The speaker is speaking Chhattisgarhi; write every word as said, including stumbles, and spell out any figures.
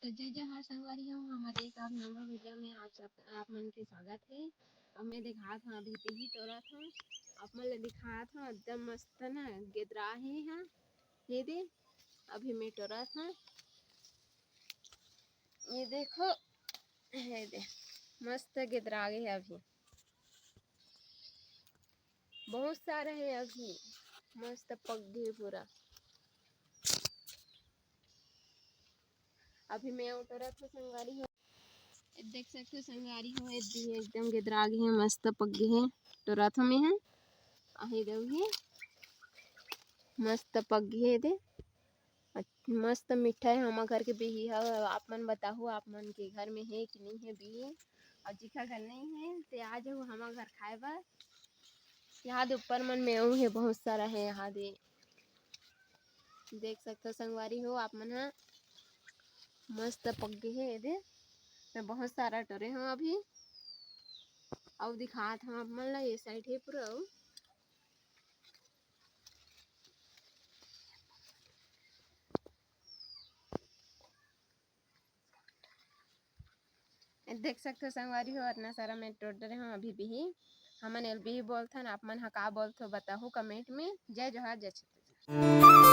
तो जय जोहार संगवारी हो, हमारे एक और नवा वीडियो में आप सब, आप मन के स्वागत है। अब मैं दिखात हूँ, अभी बिही टोरत हूँ, आप मन ले दिखात हूँ, एकदम मस्त ना गेदरा है। हाँ, ये दे, अभी मैं टोरत हूँ, ये देखो, ये दे, मस्त गेदरा गए है अभी, बहुत सारा है अभी, मस्त पक गए पूरा। अभी मैं टोरत हूँ संगवारी हो, ये देख सकते हो संगवारी हो, ये बिही एकदम गेदरा गए है, मस्त पक गए है, टोरत हूँ मैं है, आहे दऊ है, मस्त पक गए है दे, मस्त मीठा है। हमा घर के बिही है, आप मन बताहू, आप मन के घर में है कि नहीं है बिही, और जिखा घर नहीं है ते आ जाहू हमा घर खाए बर। यहाँ दे ऊपर मन में अऊ है, बहुत सारा है यहाँ दे, देख सकते हो संगवारी हो आप मन ह, मस्त पक गए है ये दे। मैं बहुत सारा टोरे हूँ अभी, अऊ दिखात हूँ आप मन ला, ये साइड है पूरा अऊ। देख सकते हो संगवारी हो, इतना सारा मैं टोर डरे हूँ अभी बिही। हमन एल बिही बोलथन, आप मन ह का बोलथो बताहू कमेंट में। जय जोहार, जय छत्तीसगढ़।